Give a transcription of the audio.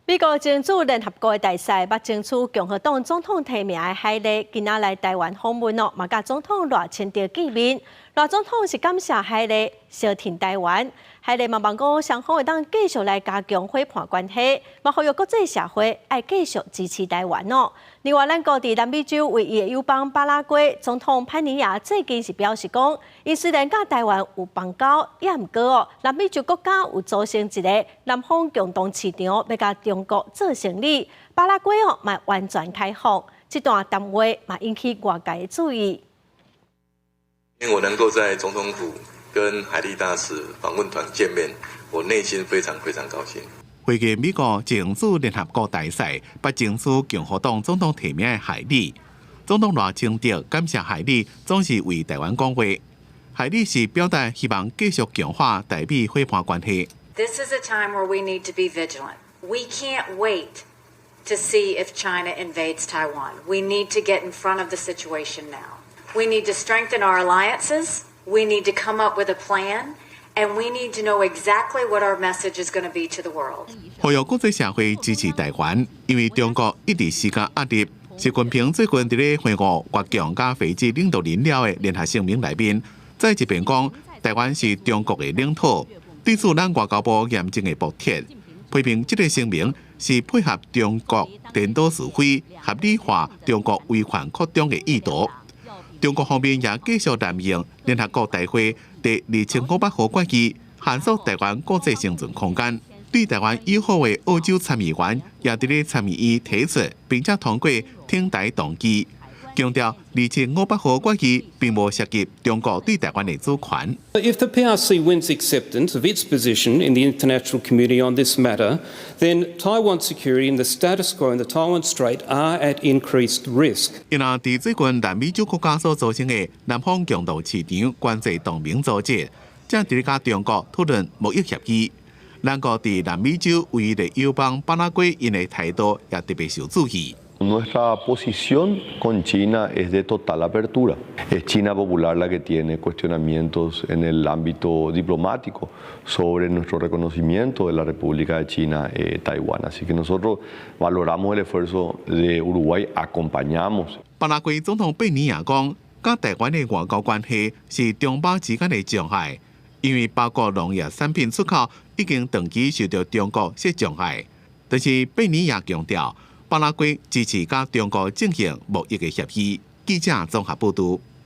美國前駐聯合國的大使，欲爭取共和黨總統提名的海利，今仔來台灣訪問哦，嘛佮總統賴清德見面。賴總統是感謝海利相挺台灣，海利嘛望講雙方會當繼續來加強夥伴關係，嘛呼籲國際社會愛繼續支持台灣哦。另外，咱國佇南美洲唯一的友邦巴拉圭總統潘尼亞最近是表示講，𪜶雖然佮台灣有邦交，也毋過哦，南美洲國家有組成一个南方共同市場，欲佮中國做生理，巴拉圭哦嘛完全開放，這段談話嘛引起外界的注意。因為我能夠在總統府跟海利大使訪問團見面，我內心非常非常高興。會見美國前駐聯合國大使，欲爭取共和黨總統提名的海利，總統賴清德感謝海利總是為台灣講話。海利是表達希望繼續強化台美夥伴關係。 This is a time where we need to be vigilant. We can't wait to see if China invades Taiwan. We need to get in front of the situation now. We need to strengthen our alliances. We need to come up with a plan. And we need to know exactly what our message is going to be to the world. 呼籲國際社會支持台灣，因為中國一直施加壓力。習近平最近佇咧會晤越強佮斐濟領導人了的聯合聲明內面，再一遍講台灣是中國的領土，對此咱外交部嚴正的駁斥，批評這个聲明是配合中國顛倒是非、合理化中國威權擴張的意圖。中國方面也繼續濫用聯合國大會第2500號決議，限縮台灣國際生存空間。對台灣友好的澳洲參議員也佇咧參議院提出，並且通過挺台動議，強調2500號決議並無涉及中國對台灣的主權。 If the PRC wins acceptance of its position in the international community on this matter, then Taiwan security and the status quo in the Taiwan Strait are at increased risk. 因為佇最近南美洲國家所組成的南方共同市場關稅同盟組織，正佇咧佮中國討論貿易協議。咱國佇南美洲唯一的友邦巴拉圭，𪜶的態度也特別受注意。 Nuestra posición con China es de total apertura. Es China Popular la que tiene cuestionamientos en el ámbito diplomático sobre nuestro reconocimiento de la República de China, Taiwán. Así que nosotros valoramos el esfuerzo de Uruguay, acompañamos. 巴拉圭總統貝尼亞講，佮台灣的外交關係是中巴之間的障礙，因為包括農業產品出口已經長期受到中國設障礙。但是貝尼亞強調，巴拉圭支持佮中國進行貿易的協議。記者綜合報導。